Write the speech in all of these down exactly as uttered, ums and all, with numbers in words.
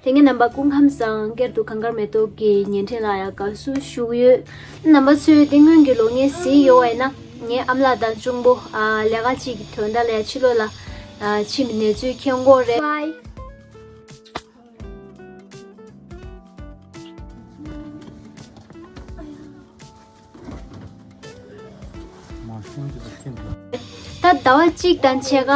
དེ་ངའི་རྣམ་པ་སྐུ་ཁམས་བཟང་། སྒེར་དུ་གངས་དཀར་མེ་ཏོག་གི་བརྙན་འཕྲིན་ལ་ཡང་དགའ་བསུ་ཞུ་གི་ཡོད། རྣམ་པ་ཚོས་དེ་སྔོན་གྱི་ལོ་ངན་གཟིགས་ཡོད་པ་ཡིན་ན། ངའི་ཨ་མ་ལགས་དང་གཅུང་པོ་ཨ་ལས་ཀ་གཅིག་གི་དོན་དག་ལ་ཕྱི་ལོགས་ལ་ཨ་ཕྱིན་པའི་གནས་ཚུལ་མཁྱེན་གྱི་རེད། བྷའི། ད་ཟླ་བ་གཅིག་དང་ཕྱེད་ཀ་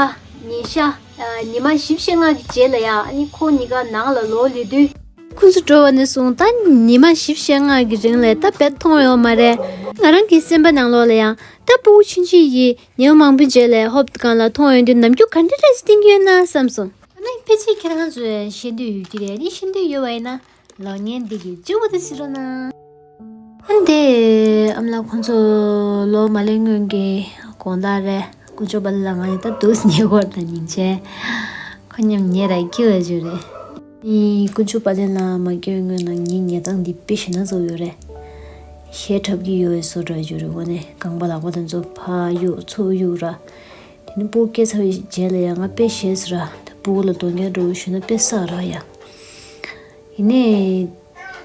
ཉིན་ཤས་ཨ་ཉི་མ་བཞི་བཅུ་ཞེ་ལྔ་གི་རྗེས་ལ་ཡ། ཨ་ནི་ཁོང་གཉིས་ཀ་ནང་ལ་ལོག་སླེབས་དུས། ཁོང་ཚོ་འགྲོ་བ་ནས་བཟུང་ད་ཉི་མ་བཞི་བཅུ་ཞེ་ལྔ་གི་རིང་ལ་ད་རྦད་མཐོང་ཡོད་མ་རེད། ང་རང་གི་སེམས་པ་ནང་ལོགས་ལ་ཡང་ད་ཕྲུ་གུ་ཆུང་ཆུང་ཡིས་ཉི་མ་མང་པོའི་རྗེས་ལ་ཧོབ་སྒང་ལ་མཐོང་ཡོང་དུས་ནམ་རྒྱུན་ག་འདྲ་རེ་ཞིག་བསྟན་གྱི་ཡོད་ན་བསམ་སོང་། ཨ་ནི་ཕལ་ཆེར་ཁྱེད་རང་ཚོས་ཤེས་འདོད་ཡོད་ཀྱི་རེད། ཨ་ནི་ཤེས་འདོད་ཡོད་པ་ཡིན་ན། ལོ་ངན་འདི་གི་མཇུག་པ་དེ་ཟེར་རོགས་གནང་། ཨ་ནི་དེ་ཨ་མ་ལགས་ཁོང་ཚོ་ལོ་མ་སླེབས་སྔོན་གྱི་དགོང་དག་རེད། དཀོན་མཆོག་དཔལ་ལྡན་ལགས་ང་ཡི་ད་དུས་ཉེ་འཁོར་དང་སྙིང་རྗེ། ཁོ་མཉམ་ཉེ་ར་སྐྱིད་པ་ཞིག་རེད། ཨི་དཀོན་མཆོག་དཔལ་ལྡན་ལགས་མ་སྐྱེས་སྔོན་ལ་ངའི་ཉལ་སྟངས་འདི་དཔེ་ཞེད་སྣང་ཚ་པོ་ཡོད་རེད། ཞེ་དྲག་གི་ཡོད་པའི་བཟོ་འདྲ་ཞིག་རེད། འོ་ནས་རྐང་པ་ལག་པ་དེ་ཚོ་ཕར་གཡུག་ཚུར་གཡུག་ར། དེ་ནས་སྤུ་གུ་སྐྱེས་ཚར་བའི་རྗེས་ལ་ཡང་ང་དཔེ་ཞེད་སོང་ར། ད་སྤུ་གུ་ལ་དོན་རྐྱེན་འགྲོ་ཞུས་ན་དཔེ་བསགས་ར་ཡ། ཡིན་ནའི།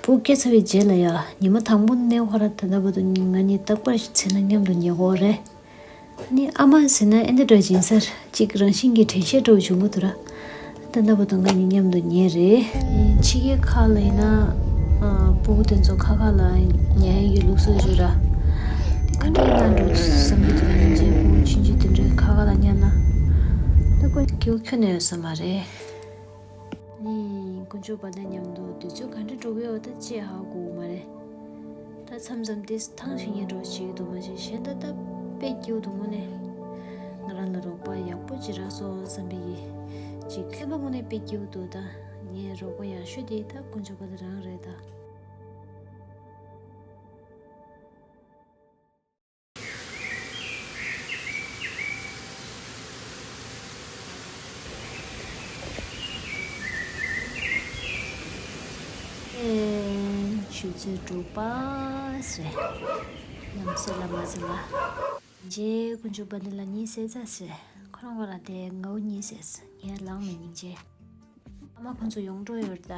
སྤུ་གུ་སྐྱེས་ཚར་བའི་རྗེས་ལ་ཡ་ཉི་མ་དང་པོ་ནས་ཧོ་ར་ད་ལྟ་བར་དུ་ང་གཉིས་རྟག་པར་ཞིག་བྱས་ན་མཉམ་དུ་ཉལ་གི་ཡོད་རེད། ཨ་ནི་ཨ་མ་ཟེར་ན་ཨེ་འདྲ་འདྲ་ཡིན་ས་རེད། གཅིག་རང་བཞིན་གྱིས་དྲན་ཤེས་འདྲ་བོ་བྱུང་གི་འདུག་ར། ད་ལྟ་བར་དུ་ང་གཉིས་མཉམ་དུ་ཉལ་རེད། ཕྱི་རྒྱལ་ཁག་ལ་ཡིན་ན་ཨ་སྤུ་གུ་དེ་ཚོ་ཁ་ཁ་ལ་ཉལ་ཡག་གི་ལུགས་སྲོལ་ཡོད་ར། དེ་ག་འདྲ་ཡིན་ན་འགྲོ་བསམ་གྱི་འདུག་སྙིང་རྗེ། སྤུ་གུ་ཆུང་ཆུང་དེ་འདྲའི་ཁ་ཁ་ལ་ཉལ་ན། ད་ཁོ་སྐྱེ་བོ་ཁྱོན་ནས་ཡོད་ས་མ་རེད། ནི་དཀོན་མཆོག་དཔལ་ལྡན་མཉམ་དུ་དུས་ཚོད་ག་འདྲ་འགྲོ་གི་ཡོད་ད་ཅི་ཧ་གོ་གི་མ་རེད། ད་མཚམས་མཚམས་དེ་ཐང་ཞིག་ཉལ་འགྲོ་བྱེད་ཀྱི་འདུག་མ་གཞི་གཞན་ད་ད་དཔེ་སྐྱིད་པོ་འདུག་དངོས་གནས། ང་རང་ལ་རོགས་པ་ཡག་པོ་ཅིག་རག་སོང་བསམ་པའི་ཡིད་ཀྱི་ཁེངས་པ་དངོས་གནས་དཔེ་སྐྱིད་པོ་འདུག་ད་ངའི་རོགས་པ་ཡག་ཤོས་དེ་ད་དཀོན་མཆོག་དཔལ་ལྡན་རང་རེད་ད། ཆུ་ཚོད་དྲུག་པ་རེད། ཉམས་སུ་ལ་མ་ཟིན་ལ། རྗེ་དཀོན་མཆོག་དཔལ་ལྡན་ལགས་གཉིད་སད་ཚར་རེད། ཁོ་རང་ཁོ་རང་དེ་ངའོ་གཉིད་སད། ངས་ལངས་མེད་སྙིང་རྗེ། ཨ་མ་ཁོང་ཚོ་ཡོང་འགྲོ་ཡོད་རེད་ད།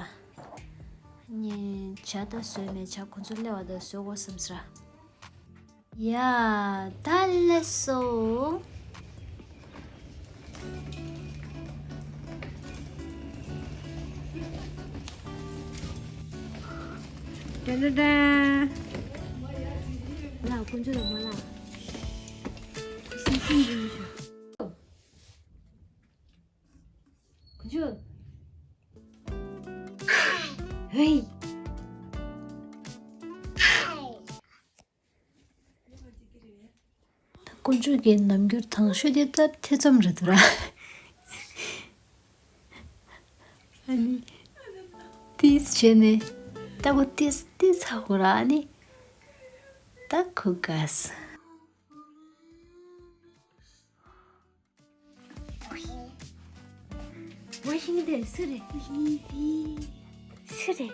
ངས་ཇ་ད་བཟོས་མེད། ཇ་ཁོང་ཚོ་སླེབས་པ་དང་བཟོ་དགོས་བསམ་ཟེར། ཡ། ད་སླེབས་སོང་། ཏན་ཏན་ཏན། ལ་དཀོན་མཆོག་ལ་མ་ལ། ཁུ་སིམ་སིམ་རེད་ཤག་དཀོན་མཆོག་ཧེ། ད་དཀོན་མཆོག་གི་རྣམ་འགྱུར་དང་ཤོས་དེ་ད་ཐེ་ཚོམ་རེད་འདུག་ར། ཨ་ནི། ཏིས་བྱས་ནས། ད་ཁོ་ཏིས་ཏིས་ཧ་གོ་ར་ཨ་ནི། ད་ཁོ་དགའ་སོང་། ཝ་ཤིང་དེ་སུ་རེད། སུ་རེད།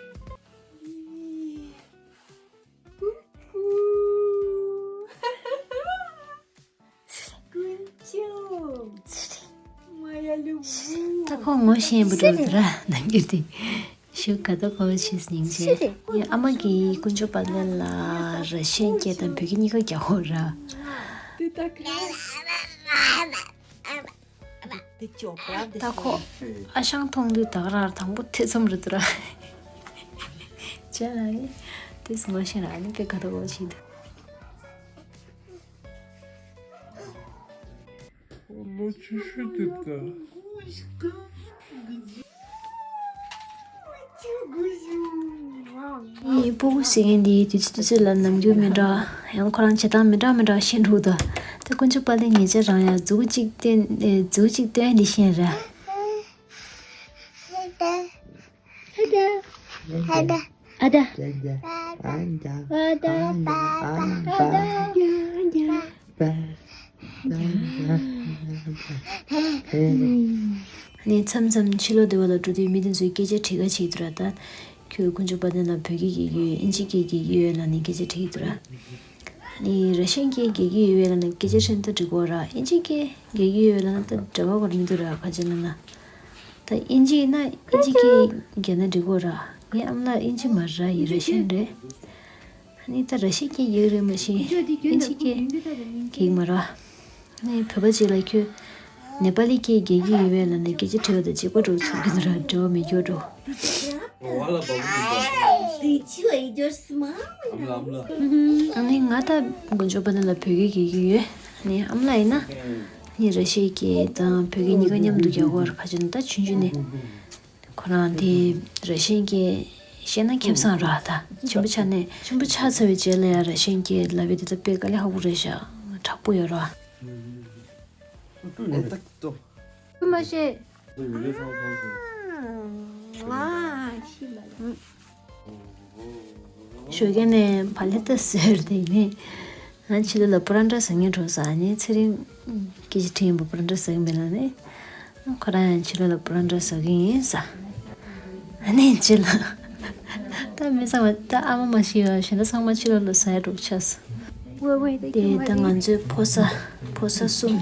ད་ཁོ་ངོ་ཤེས་པོ་འགྲོ་འདུག་ར་ནམ་རྒྱུན་དེ། ཞུ་ག་ད་གོ་ཆེས་སྙིང་རྗེ། ངའི་ཨ་མ་གིས་དཀོན་མཆོག་དཔལ་ལྡན་ལ་ར་ཤན་སྐད་དང་བོད་སྐད་གཉིས་ཀ་རྒྱག་གོ་ར། ད་ཁོ་ཨ་ཞང་མཐོང་དུས་ད་ག་རང་དང་པོ་ཐེ་ཚོམ་རེད་འདུག་ར། བྱས་ལ་ནི་དེ་སུ་མ་ཤེས་ར་ནི་དཔེ་ག་ད་གོ་ཆེས་འདུག་ལོ་ཆུ་ཤུ་དེ་ད། ངའི་སྤུ་གུ་ཟེར་མཁན་འདིའི་དུས་ཚོད་དུས་ཚོད་ལ་ནམ་རྒྱུན་མི་འདྲ། ཡང་ཁོ་རང་བྱེད་སྟངས་མི་འདྲ་མི་འདྲ་ཤེས་འགྲོ་གི་འདུག་ད་དཀོན་མཆོག་དཔལ་ལྡན་ཉེ་ཆར་རང་ཡང་མཛུབ་གུ་གཅིག་བསྟན་ཨེ་མཛུབ་གུ་གཅིག་བསྟན་འདི་ཤེས་ར། ཨ་ད། ཨ་ད། ནས་མཚམས་མཚམས་ཕྱི་ལོགས་སྡེ་བ་ལ་འགྲོ་དུས་མི་དེ་ཚོས་སྐད་ཆ་དྲི་ག་བྱེད་འདུག་ར། ད་ཁྱོད་དཀོན་མཆོག་དཔལ་ལྡན་ལགས་བོད་སྐད་རྒྱག་གི་ཡོད། ཨིན་ཇི་སྐད་རྒྱག་གི་ཡོད་ལབ་ནས་སྐད་ཆ་དྲི་གི་འདུག་ར། ནི་ར་ཤན་སྐད་རྒྱག་གི་ཡོད་ལབ་ནས་སྐད་ཆ་ཤིན་ཏུ་འདྲི་གོ་ར། ཨིན་ཇི་སྐད་རྒྱག་གི་ཡོད་ལབ་ན་ད་འབྲེལ་བ་གོ་མི་འདུག་ར། ཁ་ཅིག་ལབ་ན་ད་ཨིན་ཇི་ཡིན་ན་ཨིན་ཇི་སྐད་རྒྱག་ན་འགྲིག་གོ་ར། ངའི་ཨ་མ་ལགས་ཨིན་ཇི་མ་ར་ཡི་ར་ཤན་རེད། ནི་ད་ར་ཤན་སྐད་རྒྱག་རེད་མ་གཞི་ཨིན་ཇི་སྐད་རྒྱག་མ་ར། ནི་བོད་པ་ཅིག་ལ་ཁྱོད་ནེ་པ་ལི་སྐད་རྒྱག་གི་ཡོད་པས་ལབ་ནས་སྐད་ཆ་དྲི་བ་དང་གཅིག་པ་འགྲོ་ཚུགས་ཀྱི་འདུག་ར། འབྲེལ་བ་མི་འགྱུར་འགྲོ། Ты чего идешь с мамой? ཨ་ནི་ང་ད་དཀོན་མཆོག་དཔལ་ལྡན་ལགས་བོད་སྐད་རྒྱག་གི་ཡོད། ནི་ཨ་མ་ལགས་ཡིན་ན་ནི་ར་ཤི་སྐད་དང་བོད་སྐད་གཉིས་ཀ་མཉམ་དུ་རྒྱག་གོ་ར། ཁ་ཅིག་ནི་ད་ཆུང་ཆུང་ནས་ཁོ་རང་དེ་ར་ཤི་སྐད་ཤེས་ན་ཁེ་བཟང་ར། ད་ཆེན་པོ་ཆགས་ནས་ཆེན་པོ་ཆགས་ཚར་བའི་རྗེས་ལ་ཡང་ར་ཤི་སྐད་ལབ་པའི་དེ་ད་དཔེ་དཀའ་ལས་ཁག་པོ་རེད་ཤག་དྲག་པོ་ཡོད་ར། ཨེ་ཏག་ཏོ། མ་ཤེས། ཞོགས་ཀས་ནས་བག་ལེབ་ཏོག་ཙམ་བཟས་ཏེ་ནི། ང་ཕྱི་ལོགས་ལ་པོ་རོ་ཊ་བཟོ་མཁན་འགྲོ་ས། ཨ་ནི་ཚེ་རིང་སྐད་ཆ་དྲིས་ཡིན་པ། པོ་རོ་ཊ་བཟོ་གི་མེད་ལབ་ནས། ཁོ་རང་ཡང་ཕྱི་ལོགས་ལ་པོ་རོ་ཊ་བཟོ་གི་ཡིན་ས། ཨ་ནི་ཕྱི་ལོགས་ད་མི་ཚང་མ་ད་ཨ་མ་མ་ཤི་བ་གཞན་དག་ཚང་མ་ཕྱི་ལོགས་ལ་ཟ་ཡ་འགྲོ་ཆགས་སོང་། དེ་ད་ང་ཚོའི་ཕོ་གསར་ཕོ་གསར་གསུམ།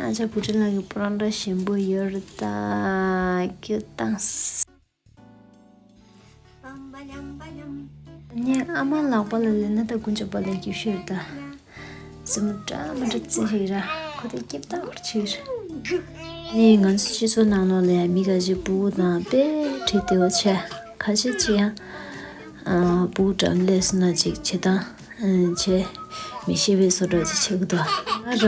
ཨ་ཅག་བུ་ཁྲིད་ལགས་ཀྱི་པོ་རོ་ཊ་ཞིམ་པོ་ཡོད་རེད་ད། སྐྱོ་བཏང་། ངའི་ཨ་མ་ལག་པ་ལ་ལེན་ན་ད་དཀོན་མཆོག་དཔལ་ལྡན་སྐྱིད་ཤོས་རེད་ད། སེམས་པ་འདྲ་མི་འདྲ་རྩེ་ཞིག་ར། ཁོ་དེ་སྐྱིད་ཐག་ཆོད་རེད། ནས་ང་ཚོ་སྤྱི་ཚོགས་ནང་ལོགས་ལ་ཡང་མི་ཁ་ཤས་སྤུ་གུ་དང་དཔེ་འདྲ་བདེ་བོ་བྱས། ཁ་ཤས་ཅིག་ཡང་ཨ་སྤུ་གུ་འགྲམ་སླེབས་སོང་ན་ཅིག་བྱེད་སྟངས་བྱས། མི་ཤེས་པའི་བཟོ་འདྲ་ཅིག་བྱེད་ཀྱི་འདུག་ང་ར་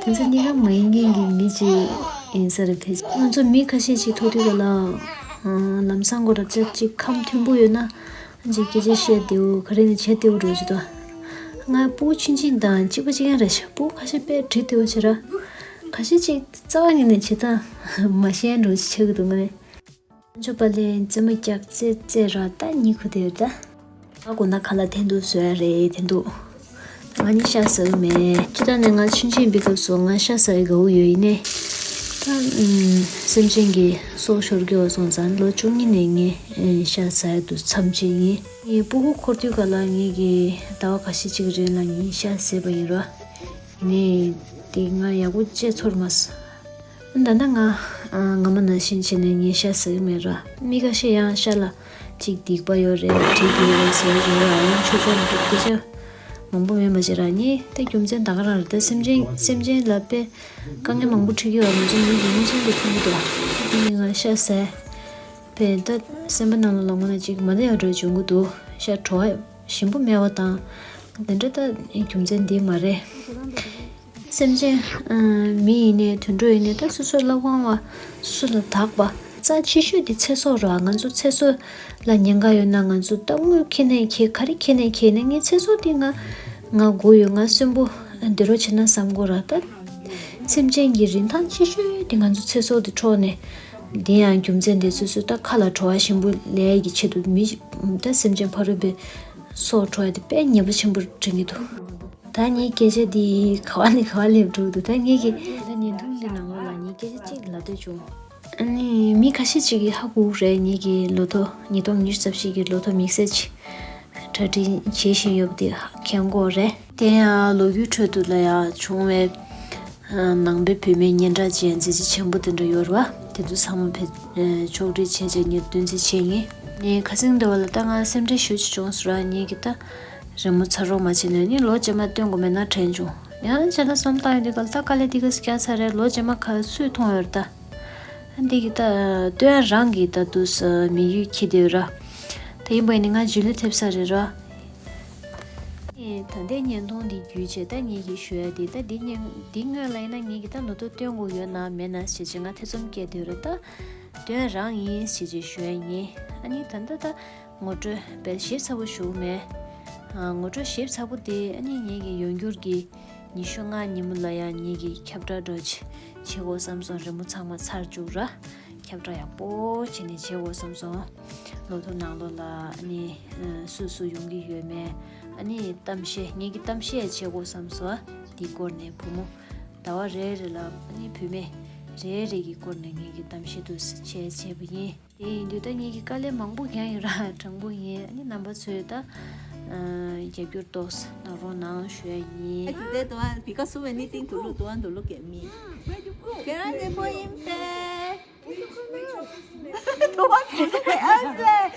དེ་ཚོ་གཉིས་ཀ་མ་ཡིན་མཁན་གྱི་མི་ཅིག་ཡིན་ས་རེད། ཕལ་ཆེར་ང་ཚོ་མི་ཁ་ཤས་ཅིག་ཐུག་དུས་ག་ལ་ལམ་སང་གོ་ར་ཅག་ཅིག་ཁམས་མཐུན་པོ་ཡོད་ན་ཅིག་སྐད་ཆ་བཤད་བདེ་བོ་ག་རེ་ནས་བྱེད་བདེ་བོ་འགྲོ་གི་འདུག་ང་སྤུ་གུ་ཆུང་ཆུང་དང་གཅིག་པ་གཅིག་རྐྱང་རེད་ཤག་སྤུ་གུ་ཁ་ཤས་དཔེ་འདྲ་བདེ་བོ་བྱེད་ར། ཁ་ཤས་ཅིག་རྩ་བ་ཉིད་ནས་བྱེད་སྟངས་མ་ཤེས་འགྲོ་ཅིག་ཆགས་ཀྱི་འདུག་ང་ནི། ཅོ་པ་ལེན་རྩེད་མོ་རྒྱག་རྩེད་རྩེད་ར་ད་གཉིད་ཁུག་དེ་ད། ང་དགོང་ན་ཁ་ལག་འཐེན་ཐུག་བཟོ་ཡ་རེད་འཐེན་ཐུག་ང་གཉིད་ཤ་ཟ་གི་མེད། སྤྱིར་བཏང་ནས་ང་ཆུང་ཆུང་ཡིན་པའི་སྐབས་སུ་ང་ཤ་ཟ་ཡི་དགའ་བོ་ཡོད། ཡིན་ནའི་ད་སེམས་ཅན་གྱི་སྲོག་ཤོར་རྒྱུ་བ་སོང་ཙང་ལོ་བཅུ་གཉིས་ནས་ངས་ཤ་ཟ་ཡ་དུ་མཚམས་བཅད་ཡིན། ངའི་སྤུ་གུ་འཁོར་དུས་ག་ལ་ངེད་ཀྱིས་ཟླ་བ་ཁ་ཤས་ཅིག་རིང་ལ་ངས་ཤ་ཟས་པ་ཡིན་ར། ཡིན་ནའི་དེ་ང་ཡག་པོ་བཅད་ཚོར་མ་སོང་། ད་ལྟ་ང་ཨ་སྔ་མོ་ནང་བཞིན་བྱས་ནས་ངས་ཤ་ཟ་གི་མེད་ར། མི་ཁ་ཤས་ཡང་ཤ་ལ་ཅིག་སྡིག་པ་ཡོད་རེད་འདྲེ་ཡོད་རེད་ཟེར་ཡོད་ར། ཡང་ཆོས་ཕྱོགས་ནས་སྐད་ཆ་མང་པོ་མེད་མ་བྱེད་ར། ངས་ད་རྒྱུ་མཚན་ད་ག་རང་རེད། ད་སེམས་ཅན་སེམས་ཅན་ལ་དཔེ་དཀའ་ངལ་མང་པོ་འཕྲད་ཀྱི་ཡོད་ར། ང་ཚོ་མི་གི་མངོན་སུམ་དུ་མཐོང་གི་འདུག་དེ་ནས་ང་ཤ་ཟས་པས་ད་སེམས་པ་ནང་ལ་ལོག་ན་ཅིག་མ་བདེ་བ་འདྲ་བྱུང་གི་འདུག་ཤ་བྲོ་བ་ཞིམ་པོ་མེད་པ་དང་དེ་འདྲ་ད་རྒྱུ་མཚན་འདི་མ་རེད། སེམས་ཅན། ཨ། མི་ཡིན་ནའི་དུད་འགྲོ་ཡིན་ནའི་ད་སོ་སོའི་བླ་དབང་བ། སོ་སོ་ལ་དག་པ། རྩ་ཆེ་ཤོས་དེ་ཚེ་སྲོག་རེད། ང་ཚོ་ཚེ་སྲོག་ལ་ཉེན་ཁ་ཡོད་ན་ང་ཚོ་ད་དངུལ་ཁྱེར་ནའི་ཁྱེར། ག་རེ་ཁྱེར་ནའི་ཁྱེར་ནའི་ངའི་ཚེ་སྲོག་དེ་ང་ང་དགོས་ཡོད། ང་གསོན་པོ་བསྡད་རོགས་བྱེད་ན་བསམ་གོ་ར། ད་སེམས་ཅན་གྱི་རིན་ཐང་ཆེ་ཤོས་དེ་ང་ཚོ་ཚེ་སྲོག་དེ་འཕྲོག་ནས། དེ་ཡང་རྒྱུ་མཚན་དེ་སོ་སོ་ད་ཁ་ལ་བྲོ་བ་ཞིམ་པོ་ལེན་ཡས་ཀྱི་ཆེད་དུ་མི་ད་སེམས་ཅན་ཕ་རོལ་པོའི་སྲོག་འཕྲོག་ཡ་དེ་དཔེ་ཉེས་པ་ཆེན་པོ་དྲན་གྱི་འདུག་ད་ངའི་སྐད་ཆ་འདི་ག་བ་ནས་ག་བ་སླེབས་འགྲོ་འདུག་ད་ངེད་ཀྱི་ད་བརྙན་ཐུང་འདི་ནང་ལོགས་ལ་ངའི་སྐད་ཆ་གཅིག་ལབ་འདོད་བྱུང་། ཨ་ནི་མི་ཁ་ཤས་ཅིག་གིས་ཧ་གོ་གི་རེད། ངེད་ཀྱི་ལོ་ཐོ་ཉིས་སྟོང་ཉི་ཤུ་རྩ་བཞི་གི་ལོ་ཐོ་དམིགས་བསལ་ཅིག་གྲ་སྒྲིག་བྱེད་བཞིན་ཡོད་པ་དེ་མཁྱེན་གྱི་ཡོད་རེད། དེ་ཡང་ལོ་རྒྱུས་ཁྲོད་དུ་ལ་ཡང་བྱུང་བའི་ནང་པའི་བུད་མེད་སྙན་གྲགས་ཅན་མཛད་རྗེས་ཆེན་པོ་དེ་འདྲ་ཡོད་རེད་བ། དེ་ཚོ་ཚང་མ་ཕེ་ཕྱོགས་སྒྲིག་བྱས་བྱས་ངས་སྟོན་རྩིས་བྱས་ཡིན། ངས་ཁ་སང་འདི་བ་ལ་ད་ང་སེམས་ཁྲལ་ཞེ་པོ་ཅིག་བྱུང་སོང་ར། ངེད་ཀྱི་ད་རི་མོ་ཚར་རོགས་མ་བྱས་ནས་ནི་ལོ་རྗེས་མ་སྟོན་དགོས་མེད་ན་དྲན་བྱུང་། ཡང་བྱས་ན་བསམ་བློ་བཏང་ཡོང་དུས་ག་ལ་ད་དཀའ་ལས་འདི་ག་ཙམ་རྒྱག་ཚར་རེད། ལོ་རྗེས་མ་ག་སུས་མཐོང་ཡོད་རེད་ད། འདི་གི་ད་སྟོན་རང་གི་ད་དུ་ས་མི་ཡུལ་འཁྱེར་བསྡད་ཡོད་ར། ད་ཡིན་པ་ཡིན་ནི་ང་འཇུ་ལུ་ཐེབས་ས་རེད་ར། ཨེ་ད་ལྟའི་བརྙན་ཐུང་འདི་བརྒྱུད་བྱས་ད་ངེད་ཀྱིས་ཞུ་ཡ་འདི་ད་འདི་བརྙན་འདི་སྔོན་ལ་ཡིན་ན་ངེད་ཀྱིས་ད་ལོ་ཐོ་སྟོན་དགོས་ཡོད་ན་མེད་ན་ཞེས་བྱས་ང་ཐེ་ཚོམ་སྐྱེས་བསྡད་ཡོད་རེད་ད། དོན་རང་ཡིན་ཞེས་ཅིག་ཞུ་ཡ་ཡིན། ཨ་ནི་ད་ལྟ་ད་ངོ་སྤྲོད་དཔེ་ཞིབ་ཚགས་པོ་ཞུ་གི་མེད། ཨ། ངོ་སྤྲོད་ཞིབ་ཚགས་པོ་དེ་ཨ་ནི་ངེད་ཀྱི་ཡོང་འགྱུར་གྱི་ཉི་ཤུ་ལྔ་ཉིན་མོ་ལ་ཡང་ངེད་ཀྱི་ཁྱབ་བསྒྲགས་འདྲ་ཅིག་བྱེད་དགོས་བསམ་སོང་། རི་མོ་ཚང་མ་ཚར་བཅུག་ར། ཁྱབ་བསྒྲགས་ཡག་པོ་བྱས་ནས་བྱེད་དགོས་བསམ་སོང་། ལོ་ཐོ་ནང་ལོགས་ལ་ཨ་ནི་སུ་སུ་ཡོང་གི་ཡོད་མེད། ཨ་ནི་གཏམ་བཤད། ངེད་ཀྱི་གཏམ་བཤད་བྱེད་དགོས་བསམ་སོང་། འདིའི་སྐོར་ནས་བུ་མོ་ཟླ་བ་རེ་རེ་ལ་ཨ་ནི་བུད་མེད་རེ་རེ་གི་སྐོར་ནས་ངེད་ཀྱི་གཏམ་བཤད་དུ་བྱས་བྱས་པ་ཡིན། དེ་ཡིན་དུས་ད་ངེད་ཀྱི་དཀའ་ལས་མང་པོ་བརྒྱབ་ཡིན་ར། དྲང་པོ་ཡིན། ཨ་ནི་རྣམ་པ་ཚོས་ད་རྒྱབ་སྐྱོར་ཏོག་ཙམ་གནང་རོགས་གནང་ཞུ་ཡ་ཡིན། Today don't want, because so many things to look, don't want to look at me. Can I get for him there? Don't want to look at us there.